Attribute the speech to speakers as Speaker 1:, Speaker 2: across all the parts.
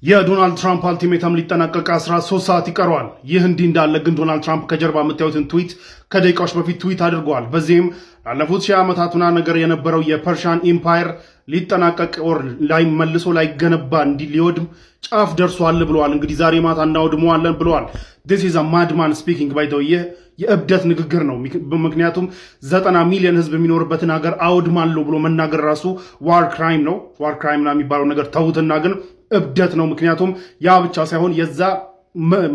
Speaker 1: የዶናልድ ትራምፕ ultimatum ሊጠናቀቅ 13 ሰዓት ይቀረዋል። ይህ እንዲህ እንዳለ ግን ዶናልድ ትራምፕ ከጀርባ የምታዩትን ትዊት ከደቂቃዎች በፊት ትዊት አድርገዋል። በዚህም ላለፉት 1000 ዓመታት ምናምን ነገር የነበረው የ Persian Empire ሊጠናቀቅ or ላይ መልሶ ላይገነባ እንዲ ሊወድም ጫፍ ደርሷል ብለዋል። እንግዲህ ዛሬ ማታ እናወድመዋለን ብለዋል። This is a madman speaking, by the way። ይህ የእብደት ንግግር ነው። ምክንያቱም 90 ሚሊዮን ህዝብ የሚኖርበትን ሀገር አወድማለሁ ብሎ መናገር ራሱ war crime ነው። War crime ና የሚባለው ነገር ተዉትና ግን እብደት ነው። ምክንያቱም ያ ብቻ ሳይሆን የዛ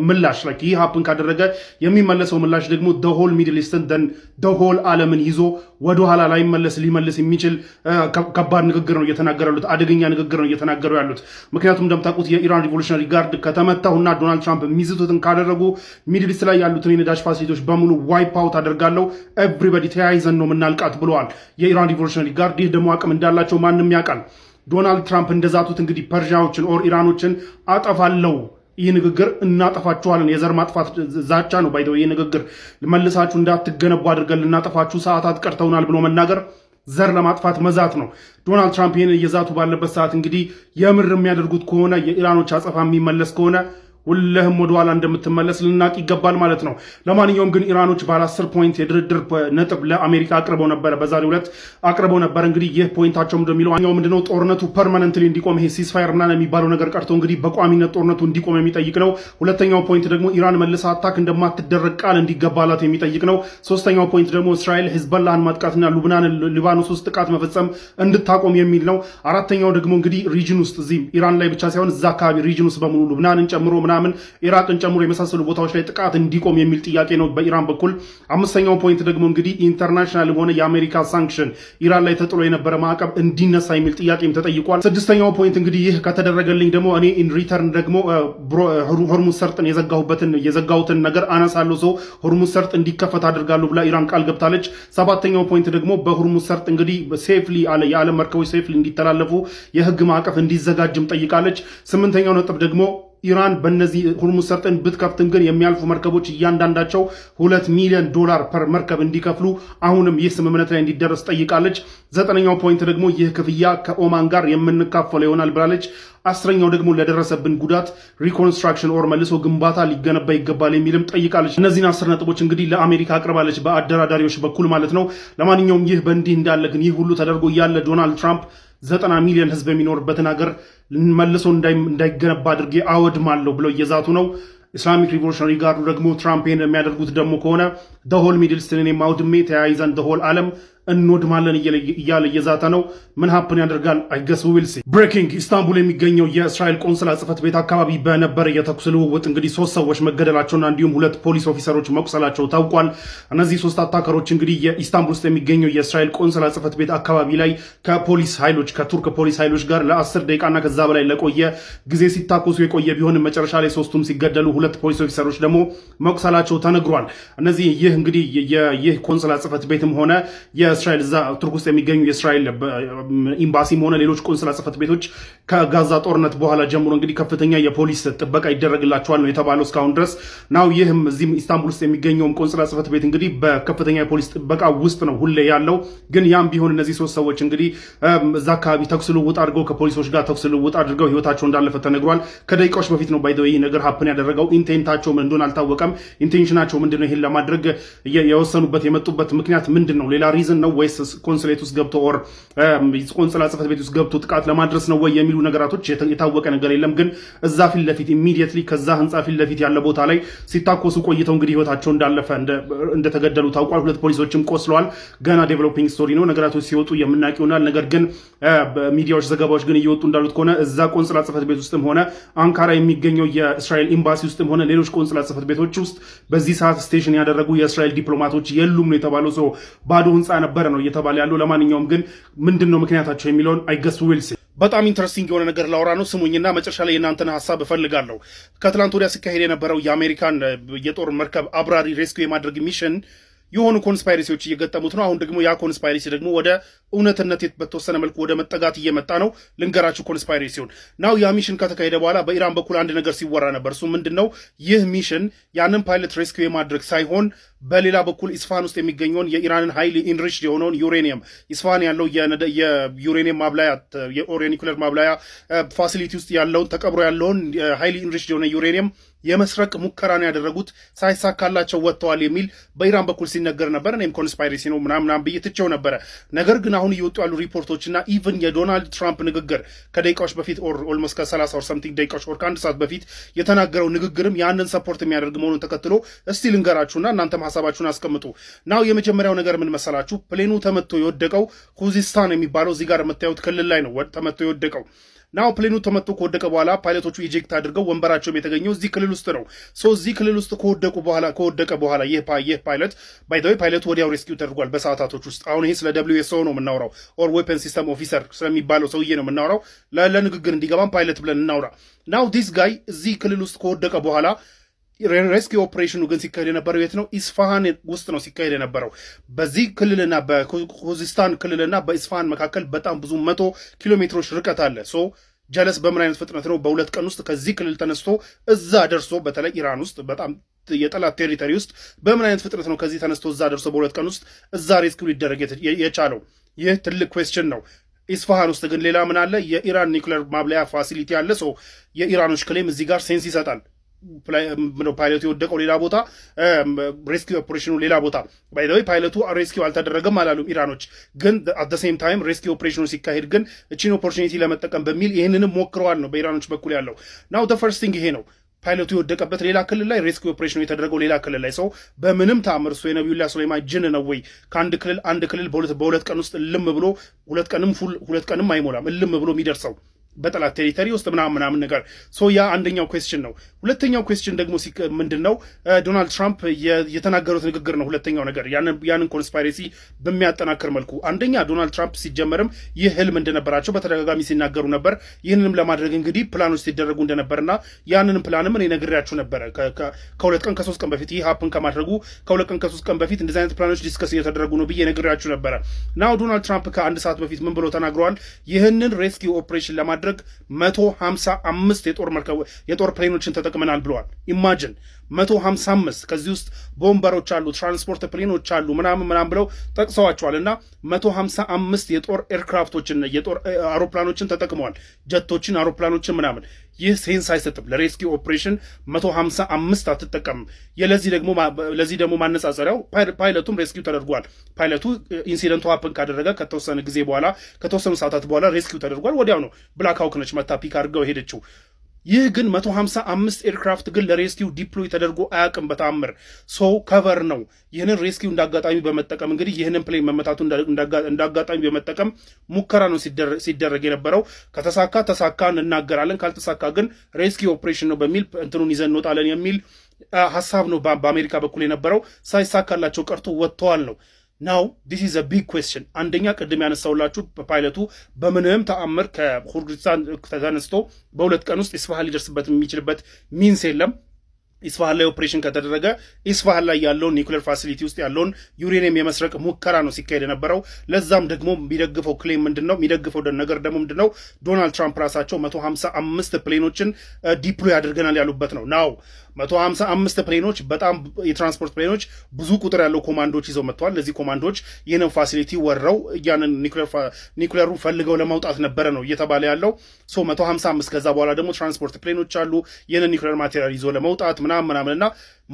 Speaker 1: ምላሽ like ይህ happen ካደረገ የሚመለሰው ምላሽ ደግሞ the whole Middle East ን then the whole ዓለምን ይዞ ወደኋላ ላይመለስ ሊመልስ የሚችል ከባድ ንግግር ነው እየተናገሩ ያሉት። አደገኛ ንግግር ነው እየተናገሩ ያሉት። ምክንያቱም እንደምታውቁት የኢራን Revolutionary Guard ከተመታሁና ዶናልድ ትራምፕ የሚዝቱትን ካደረጉ Middle East ላይ ያሉትን የነዳጅ facility ዎች በሙሉ wipe out አደርጋለሁ፣ everybody ተያይዘን ነው የምናልቃት ብለዋል የኢራን Revolutionary Guard። ይህ ደግሞ አቅም እንዳላቸው ማንም ያውቃል። ዶናልድ ትራምፕ እንደዛቱት እንግዲህ ፐርዣዎችን or ኢራኖችን አጠፋለው፣ ይህ ንግግር እናጠፋችኋለን፣ የዘር ማጥፋት ዛቻ ነው። By the way ይህ ንግግር መልሳችሁ እንዳትገነቡ አድርገን ልናጠፋችሁ ሰዓታት ቀርተውናል ብሎ መናገር ዘር ለማጥፋት መዛት ነው። ዶናልድ ትራምፕ ይህን እየዛቱ ባለበት ሰዓት እንግዲህ የምር የሚያደርጉት ከሆነ፣ የኢራኖች አጸፋ የሚመለስ ከሆነ ሁለህም ወደኋላ እንደምትመለስ ልናቅ ይገባል ማለት ነው። ለማንኛውም ግን ኢራኖች ባለ 10 point የድርድር ነጥብ ለአሜሪካ አቅርበው ነበረ፣ በዛሬው ዕለት አቅርበው ነበር። እንግዲህ ይህ point ኣቸው እንደሚለው አንደኛው ምንድነው? ጦርነቱ permanently እንዲቆም፣ ይሄ ceasefire ምናምን የሚባለው ነገር ቀርቶ እንግዲህ በቋሚነት ጦርነቱ እንዲቆም የሚጠይቅ ነው። ሁለተኛው point ደግሞ ኢራን መልሳ attack እንደማትደረግ ቃል እንዲገባላት የሚጠይቅ ነው። ሶስተኛው point ደግሞ እስራኤል ሂዝበላህን ማጥቃትና ሉብናን ሊባኖስ ውስጥ ጥቃት መፈጸም እንድታቆም የሚል ነው። አራተኛው ደግሞ እንግዲህ region ውስጥ፣ እዚህ ኢራን ላይ ብቻ ሳይሆን እዛ አካባቢ region ውስጥ በሙሉ ሉብናንን ጨምሮ ምናምን ኢራቅን ጨምሮ የመሳሰሉ ቦታዎች ላይ ጥቃት እንዲቆም የሚል ጥያቄ ነው በኢራን በኩል። አምስተኛው point ደግሞ እንግዲህ international ሆነ የአሜሪካ sanction ኢራን ላይ ተጥሎ የነበረ ማዕቀብ እንዲነሳ የሚል ጥያቄም ተጠይቋል። ስድስተኛው point እንግዲህ ይህ ከተደረገልኝ ደግሞ እኔ in return ደግሞ ሆርሙዝ ሰርጥን የዘጋሁበትን የዘጋሁትን ነገር አነሳለሁ፣ so ሆርሙዝ ሰርጥ እንዲከፈት አድርጋለሁ ብላ ኢራን ቃል ገብታለች። ሰባተኛው point ደግሞ በሆርሙዝ ሰርጥ እንግዲህ safely አለ የዓለም መርከቦች safely እንዲተላለፉ የህግ ማዕቀፍ እንዲዘጋጅም ጠይቃለች። ስምንተኛው ነጥብ ደግሞ ኢራን በእነዚህ ሁርሙዝ ሰርጥን ብትከፍትም ግን የሚያልፉ መርከቦች እያንዳንዳቸው 2 ሚሊዮን ዶላር per መርከብ እንዲከፍሉ አሁንም ይህ ስምምነት ላይ እንዲደረስ ጠይቃለች። ዘጠነኛው point ደግሞ ይህ ክፍያ ከኦማን ጋር የምንካፈለው ይሆናል ብላለች። 10ኛው ደግሞ ለደረሰብን ጉዳት reconstruction or መልሶ ግንባታ ሊገነባ ይገባል የሚልም ጠይቃለች። እነዚህን 10 ነጥቦች እንግዲህ ለአሜሪካ አቅርባለች በአደራዳሪዎች በኩል ማለት ነው። ለማንኛውም ይህ በእንዲህ እንዳለ ግን፣ ይህ ሁሉ ተደርጎ እያለ ዶናልድ ትራምፕ 90 ሚሊዮን ህዝብ የሚኖርበትን ሀገር መልሶ እንዳይገነባ አድርጌ አወድማለሁ ብለው እየዛቱ ነው። Islamic Revolutionary Guard ኡ ደግሞ ትራምፕ ይህን የሚያደርጉት ደግሞ ከሆነ the whole Middle East ን አውድሜ ተያይዘን the whole ዓለም እንወድማለን እያለ እየዛተ ነው። ምን happen ያደርጋል? I guess we'll see። Breaking፣ ኢስታንቡል የሚገኘው የእስራኤል ቆንስላ ጽሕፈት ቤት አካባቢ በነበረ የተኩስ ልውውጥ እንግዲህ ሶስት ሰዎች መገደላቸውና እንዲሁም ሁለት ፖሊስ officer ኦች መቁሰላቸው ታውቋል። እነዚህ ሶስት attacker ኦች እንግዲህ የኢስታንቡል ውስጥ የሚገኘው የእስራኤል ቆንስላ ጽሕፈት ቤት አካባቢ ላይ ከፖሊስ ኃይሎች፣ ከቱርክ ፖሊስ ኃይሎች ጋር ለ10 ደቂቃና ከዛ በላይ ለቆየ ጊዜ ሲታኮሱ የቆየ ቢሆንም መጨረሻ ላይ ሶስቱም ሲገደሉ ሁለት ፖሊስ officer ኦች ደግሞ መቁሰላቸው ተነግሯል። እነዚህ ይህ እንግዲህ ይህ ቆንስላ ጽሕፈት ቤትም ሆነ የእስራኤል እዛ ቱርክ ውስጥ የሚገኙ የእስራኤል ኤምባሲም ሆነ ሌሎች ቆንስላ ጽሕፈት ቤቶች ከጋዛ ጦርነት በኋላ ጀምሮ እንግዲህ ከፍተኛ የፖሊስ ጥበቃ ይደረግላቸዋል ነው የተባለው እስካሁን ድረስ። Now ይህም እዚህም ኢስታንቡል ውስጥ የሚገኘውም ቆንስላ ጽሕፈት ቤት እንግዲህ በከፍተኛ የፖሊስ ጥበቃ ውስጥ ነው ሁሌ ያለው። ግን ያም ቢሆን እነዚህ ሶስት ሰዎች እንግዲህ እዛ አካባቢ ተኩስ ልውውጥ አድርገው፣ ከፖሊሶች ጋር ተኩስ ልውውጥ አድርገው ህይወታቸው እንዳለፈ ተነግሯል። ከደቂቃዎች በፊት ነው by the way ይህ ነገር happen ያደረገው። Intent ኣቸው ምን እንደሆነ አልታወቀም። Intention ኣቸው ምንድን ነው? ይህን ለማድረግ የወሰኑበት የመጡበት ምክንያት ምንድን ነው? ሌላ reason ነው ወይስ consulate ውስጥ ገብቶ or ቆንስላ ጽሕፈት ቤት ውስጥ ገብቶ ጥቃት ለማድረስ ነው ወይ የሚሉ ነገራቶች የታወቀ ነገር የለም። ግን እዛ ፊት ለፊት immediately ከዛ ህንፃ ፊት ለፊት ያለ ቦታ ላይ ሲታኮሱ ቆይተው እንግዲህ ህይወታቸው እንዳለፈ፣ እንደተገደሉ ታውቋል። ሁለት ፖሊሶችም ቆስለዋል። ገና developing story ነው። ነገራቶች ሲወጡ የምናውቅ ይሆናል። ነገር ግን በሚዲያዎች ዘገባዎች ግን እየወጡ እንዳሉት ከሆነ እዛ ቆንስላ ጽሕፈት ቤት ውስጥም ሆነ አንካራ የሚገኘው የእስራኤል ኤምባሲ ውስጥም ሆነ ሌሎች ቆንስላ ጽሕፈት ቤቶች ውስጥ በዚህ ሰዓት station ያደረጉ የእስራኤል ዲፕሎማቶች የሉም ነው የተባለው። So ባዶ ህንፃ ነበረ ነው እየተባለ ያለው። ለማንኛውም ግን ምንድን ነው ምክንያታቸው የሚለውን I guess we'll see። በጣም interesting የሆነ ነገር ላወራ ነው። ስሙኝና መጨረሻ ላይ የእናንተን ሀሳብ እፈልጋለሁ። ከትላንት ወዲያ ሲካሄድ የነበረው የአሜሪካን የጦር መርከብ አብራሪ rescue የማድረግ mission የሆኑ conspiracy ዎች እየገጠሙት ነው። አሁን ደግሞ ያ conspiracy ደግሞ ወደ እውነትነት በተወሰነ መልኩ ወደ መጠጋት እየመጣ ነው። ልንገራችሁ conspiracy ውን። Now ያ mission ከተካሄደ በኋላ በኢራን በኩል አንድ ነገር ሲወራ ነበር። እሱ ምንድን ነው? ይህ mission ያንን pilot rescue የማድረግ ሳይሆን በሌላ በኩል ኢስፋሃን ውስጥ የሚገኘውን የኢራንን highly enriched የሆነውን ዩሬኒየም፣ ኢስፋሃን ያለው የዩሬኒየም ማብላያ፣ የኒኩሌር ማብላያ facility ውስጥ ያለውን፣ ተቀብሮ ያለውን highly enriched የሆነ ዩሬኒየም የመስረቅ ሙከራ ነው ያደረጉት፣ ሳይሳካላቸው ወጥተዋል የሚል በኢራን በኩል ሲነገር ነበር። እኔም conspiracy ነው ምናምናም ብዬ ትቼው ነበረ። ነገር ግን አሁን እየወጡ ያሉ ሪፖርቶችና even የዶናልድ ትራምፕ ንግግር ከደቂቃዎች በፊት or almost ከ30 or something ደቂቃዎች or ከአንድ ሰዓት በፊት የተናገረው ንግግርም ያንን support የሚያደርግ መሆኑን ተከትሎ እስቲ ልንገራችሁና እናንተም ሀሳባችሁን አስቀምጡ። Now የመጀመሪያው ነገር ምን መሰላችሁ? Plane ኑ ተመቶ የወደቀው ሁዚስታን የሚባለው እዚህ ጋር የምታዩት ክልል ላይ ነው ተመቶ የወደቀው። Now plane ኑ ተመቶ ከወደቀ በኋላ ፓይለቶቹ eject አድርገው ወንበራቸውም የተገኘው እዚህ ክልል ውስጥ ነው። So እዚህ ክልል ውስጥ ከወደቁ በኋላ ከወደቀ በኋላ ይህ pilot፣ by the way pilot ቱ ወዲያው rescue ተደርጓል በሰዓታቶች ውስጥ። አሁን ይሄ ስለ WSO ነው የምናወራው፣ or weapon system officer ስለሚባለው ሰውዬ ነው የምናወራው። ለንግግር እንዲገባም ፓይለት ብለን እናውራ። Now this guy እዚህ ክልል ውስጥ ከወደቀ በኋላ rescue operation ኑ ግን ሲካሄድ የነበረው የት ነው? ኢስፋሃን ውስጥ ነው ሲካሄድ የነበረው። በዚህ ክልልና በኩዚስታን ክልልና በኢስፋሃን መካከል በጣም ብዙ መቶ ኪሎ ሜትሮች ርቀት አለ። So ጀለስ በምን አይነት ፍጥነት ነው በ2 ቀን ውስጥ ከዚህ ክልል ተነስቶ እዛ ደርሶ፣ በተለይ ኢራን ውስጥ በጣም የጠላት territory ውስጥ፣ በምን አይነት ፍጥነት ነው ከዚህ ተነስቶ እዛ ደርሶ በ2 ቀን ውስጥ እዛ rescue ሊደረግ የቻለው? ይህ ትልቅ question ነው። ኢስፋሃን ውስጥ ግን ሌላ ምን አለ? የኢራን ኒውክሌር ማብላያ facility አለ። So የኢራኖች claim እዚህ ጋር sense ይሰጣል። ፓይለቱ የወደቀው ሌላ ቦታ፣ rescue operation ኑ ሌላ ቦታ። By the way pilot ቱ rescue አልተደረገም አላሉም ኢራኖች። ግን at same time rescue operation ኑ ሲካሄድ ግን እቺን opportunity ለመጠቀም በሚል ይህንንም ሞክረዋል ነው በኢራኖች በኩል ያለው። Now first thing ይሄ ነው። ፓይለቱ የወደቀበት ሌላ ክልል ላይ፣ rescue operation ኑ የተደረገው ሌላ ክልል ላይ። So በምንም ተአምር እሱ የነቢዩላህ ሱለይማን ጅን ነው ወይ ከአንድ ክልል አንድ ክልል በ2 ቀን ውስጥ እልም ብሎ፣ 2 ቀንም full 2 ቀንም አይሞላም፣ እልም ብሎ የሚደርሰው በጠላት territory ውስጥ ምናምን ምናምን ነገር? So ያ አንደኛው question ነው። ሁለተኛው question ደግሞ ምንድን ነው? ዶናልድ ትራምፕ የተናገሩት ንግግር ነው። ሁለተኛው ነገር ያንን conspiracy በሚያጠናክር መልኩ አንደኛ ዶናልድ ትራምፕ ሲጀመርም ይህ ህልም እንደነበራቸው በተደጋጋሚ ሲናገሩ ነበር። ይህንንም ለማድረግ እንግዲህ ፕላኖች ሲደረጉ እንደነበርና ያንንም ፕላንም እኔ ነግሬያችሁ ነበረ ከ2 ቀን ከ3 ቀን በፊት፣ ይህ happen ከማድረጉ ከ2 ቀን ከ3 ቀን በፊት እንደዚህ አይነት ፕላኖች discuss እየተደረጉ ነው ብዬ ነግሬያችሁ ነበረ። Now ዶናልድ ትራምፕ ከአንድ ሰዓት በፊት ምን ብሎ ተናግረዋል? ይህንን rescue operation ለማድረግ 155 የጦር መርከብ የጦር plane ኖችን ተጠቅመናል ብለዋል። Imagine 155፣ ከዚህ ውስጥ bomber ኦች አሉ፣ transport plane ኖች አሉ፣ ምናምን ምናምን ብለው ጠቅሰዋቸዋል። እና 155 የጦር aircraft ኦችን፣ የጦር አውሮፕላኖችን ተጠቅመዋል። ጀቶችን፣ አውሮፕላኖችን ምናምን። ይህ sense አይሰጥም። ለ rescue operation 155 አትጠቀምም። ለዚህ ደግሞ ማነጻጸሪያው pilot ቱም rescue ተደርጓል። Pilot ቱ incident ቱ happen ካደረገ ከተወሰነ ጊዜ በኋላ፣ ከተወሰኑ ሰዓታት በኋላ rescue ተደርጓል። ወዲያው ነው Black Hawk ነች መታ pick አድርገው ሄደችው። ይህ ግን 155 aircraft ግን ለ rescue deploy ተደርጎ አያውቅም በተአምር። So cover ነው። ይህንን rescue እንዳጋጣሚ በመጠቀም እንግዲህ ይህንን plane መመታቱ እንዳጋጣሚ በመጠቀም ሙከራ ነው ሲደረግ የነበረው። ከተሳካ ተሳካ እንናገራለን፣ ካልተሳካ ግን rescue operation ነው በሚል እንትኑን ይዘን እንወጣለን የሚል ሀሳብ ነው በአሜሪካ በኩል የነበረው። ሳይሳካላቸው ቀርቶ ወጥተዋል ነው። Now this is a big question። አንደኛ ቅድም ያነሳውላችሁ ፓይለቱ በምንም ተአምር ከኩርዲስታን ተነስቶ በ2 ቀን ውስጥ ኢስፋሃን ሊደርስበት የሚችልበት means የለም። ኢስፋሃን ላይ ኦፕሬሽን ከተደረገ ኢስፋሃን ላይ ያለውን nuclear facility ውስጥ ያለውን ዩሬኒየም የመስረቅ ሙከራ ነው ሲካሄድ የነበረው። ለዛም ደግሞ የሚደግፈው claim ምንድን ነው? የሚደግፈው ነገር ደግሞ ምንድን ነው? ዶናልድ ትራምፕ ራሳቸው 155 plane ኖችን deploy አድርገናል ያሉበት ነው። Now 155 plane ኖች፣ በጣም የ transport plane ኖች፣ ብዙ ቁጥር ያለው ኮማንዶች ይዘው መጥተዋል። እነዚህ ኮማንዶች ይህንን facility ወረው ያንን ኒውክሌሩ ፈልገው ለማውጣት ነበረ ነው እየተባለ ያለው። So 155፣ ከዛ በኋላ ደግሞ transport plane ኖች አሉ ይህንን nuclear material ይዞ ለመውጣት ምናምን ምናምን እና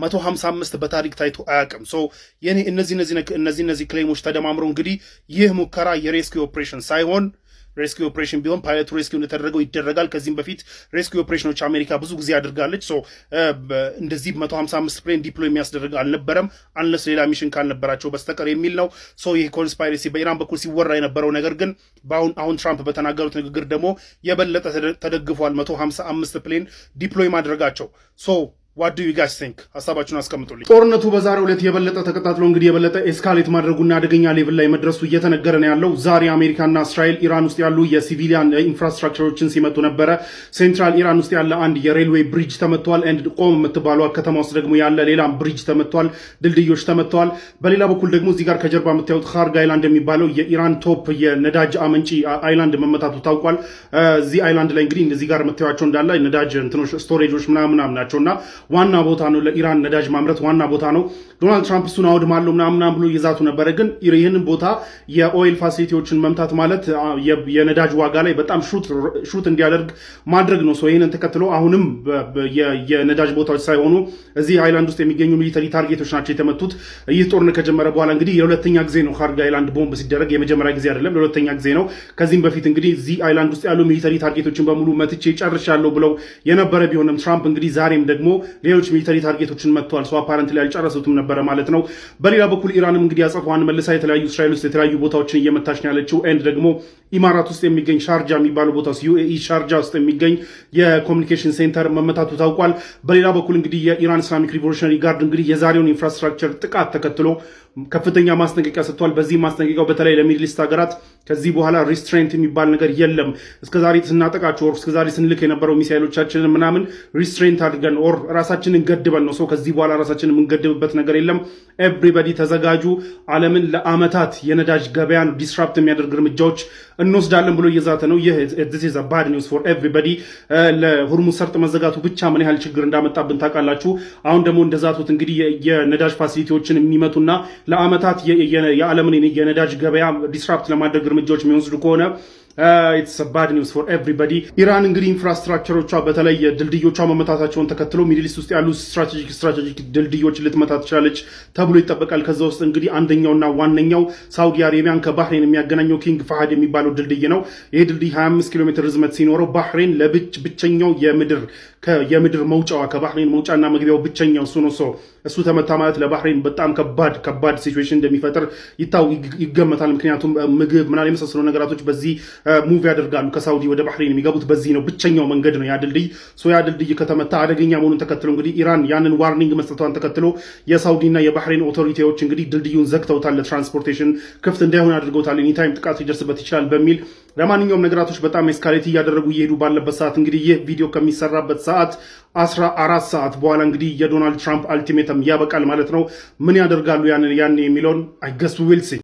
Speaker 1: 155 በታሪክ ታይቶ አያውቅም። So የኔ እነዚህ claim ኦች ተደማምረው እንግዲህ ይህ ሙከራ የ rescue operation ሳይሆን፣ rescue operation ቢሆን pilot ቱ rescue እንደተደረገው ይደረጋል። ከዚህም በፊት rescue operation ኖች አሜሪካ ብዙ ጊዜ አድርጋለች። So እንደዚህ 155 plane deploy የሚያስደርግ አልነበረም unless ሌላ mission ካልነበራቸው በስተቀር የሚል ነው። So ይህ conspiracy በኢራን በኩል ሲወራ የነበረው ነገር ግን በአሁን አሁን ትራምፕ በተናገሩት ንግግር ደግሞ የበለጠ ተደግፏል። 155 plane deploy ማድረጋቸው so What do you guys think? ሀሳባችሁን አስቀምጡልኝ። ጦርነቱ በዛሬው ዕለት የበለጠ ተቀጣጥሎ እንግዲህ የበለጠ escalate ማድረጉና አደገኛ level ላይ መድረሱ እየተነገረ ነው ያለው። ዛሬ አሜሪካና እስራኤል ኢራን ውስጥ ያሉ የ civilian infrastructure ኦችን ሲመቱ ነበረ። Central ኢራን ውስጥ ያለ አንድ የ railway bridge ተመቷል። And ቆም የምትባሏ ከተማ ውስጥ ደግሞ ያለ ሌላም bridge ተመቷል። ድልድዮች ተመተዋል። በሌላ በኩል ደግሞ እዚህ ጋር ከጀርባ የምታዩት ካርግ island የሚባለው የኢራን top የነዳጅ አመንጪ island መመታቱ ታውቋል። እዚህ island ላይ እንግዲህ እዚህ ጋር የምታዩቸው እንዳለ ነዳጅ እንትኖች storage ኦች ምናምን ናቸው እና ዋና ቦታ ነው። ለኢራን ነዳጅ ማምረት ዋና ቦታ ነው። ዶናልድ ትራምፕ እሱን አውድማለሁ ምናምን ብሎ እየዛቱ ነበረ። ግን ይህንን ቦታ የ oil facility ዎችን መምታት ማለት የነዳጅ ዋጋ ላይ በጣም shoot እንዲያደርግ ማድረግ ነው። ይህንን ተከትሎ አሁንም የነዳጅ ቦታዎች ሳይሆኑ እዚህ island ውስጥ የሚገኙ military target ኦች ናቸው የተመቱት። ይህ ጦርነት ከጀመረ በኋላ እንግዲህ የሁለተኛ ጊዜ ነው ካርግ island ቦምብ ሲደረግ፣ የመጀመሪያ ጊዜ አይደለም፣ ለሁለተኛ ጊዜ ነው። ከዚህም በፊት እንግዲህ እዚህ island ውስጥ ያሉ military target ኦችን በሙሉ መትቼ ጨርሻለሁ ብለው የነበረ ቢሆንም ትራምፕ እንግዲህ ዛሬም ደግሞ ሌሎች military target ኦችን መትተዋል። So apparently አልጨረሱትም ነበረ ማለት ነው። በሌላ በኩል ኢራንም እንግዲህ አጸፋዋን መልሳ የተለያዩ እስራኤል ውስጥ የተለያዩ ቦታዎችን እየመታች ነው ያለችው። And ደግሞ ኢማራት ውስጥ የሚገኝ ሻርጃ የሚባለው ቦታ ውስጥ፣ UAE ሻርጃ ውስጥ የሚገኝ የ communication center መመታቱ ታውቋል። በሌላ በኩል እንግዲህ የኢራን Islamic Revolutionary Guard እንግዲህ የዛሬውን infrastructure ጥቃት ተከትሎ ከፍተኛ ማስጠንቀቂያ ሰጥቷል። በዚህ ማስጠንቀቂያው በተለይ ለ Middle East ሀገራት ከዚህ በኋላ restraint የሚባል ነገር የለም፣ እስከዛሬ ስናጠቃቸው or እስከዛሬ ስንልክ የነበረው ሚሳይሎቻችንን ምናምን restraint አድርገን or ራሳችንን ገድበን ነው። So ከዚህ በኋላ ራሳችንን የምንገድብበት ነገር የለም። Everybody ተዘጋጁ። ዓለምን ለአመታት የነዳጅ ገበያን disrupt የሚያደርግ እርምጃዎች እንወስዳለን ብሎ እየዛተ ነው። ይህ bad news for everybody። ለሆርሙዝ ሰርጥ መዘጋቱ ብቻ ምን ያህል ችግር እንዳመጣብን ታውቃላችሁ። አሁን ደግሞ እንደዛቱት እንግዲህ የነዳጅ facility ዎችን የሚመቱና ለአመታት የዓለምን የነዳጅ ገበያ disrupt ለማድረግ እርምጃዎች የሚወስዱ ከሆነ it's bad news for everybody። ኢራን እንግዲህ infrastructure ኦቿ በተለይ ድልድዮቿ መመታታቸውን ተከትሎ Middle East ውስጥ ያሉ strategic ድልድዮች ልትመታ ትችላለች ተብሎ ይጠበቃል። ከዛ ውስጥ እንግዲህ አንደኛውና ዋነኛው ሳውዲ አሬቢያን ከባህሬን የሚያገናኘው ኪንግ ፋሃድ የሚባለው ድልድይ ነው። ይህ ድልድይ 25 ኪሎ ሜትር ርዝመት ሲኖረው ባህሬን ለብቻ ብቸኛው የምድር መውጫዋ፣ ከባህሬን መውጫና መግቢያው ብቸኛው እሱ ነው። So እሱ ተመታ ማለት ለባህሬን በጣም ከባድ ከባድ situation እንደሚፈጥር ይገመታል። ምክንያቱም ምግብ ምናምን የመሳሰሉ ነገራቶች በዚህ move ያደርጋሉ። ከሳውዲ ወደ ባህሬን የሚገቡት በዚህ ነው። ብቸኛው መንገድ ነው ያ ድልድይ። So ያ ድልድይ ከተመታ አደገኛ መሆኑን ተከትሎ እንግዲህ ኢራን ያንን warning መስጠቷን ተከትሎ የሳውዲና የባህሬን authority ዎች እንግዲህ ድልድዩን ዘግተውታል። ለ transportation ክፍት እንዳይሆን አድርገውታል። Anytime ጥቃት ሊደርስበት ይችላል በሚል። ለማንኛውም ነገራቶች በጣም escalate እያደረጉ እየሄዱ ባለበት ሰዓት፣ እንግዲህ ይህ ቪዲዮ ከሚሰራበት ሰዓት 14 ሰዓት በኋላ እንግዲህ የዶናልድ ትራምፕ ultimatum ያበቃል ማለት ነው። ምን ያደርጋሉ ያን የሚለውን I guess we'll see።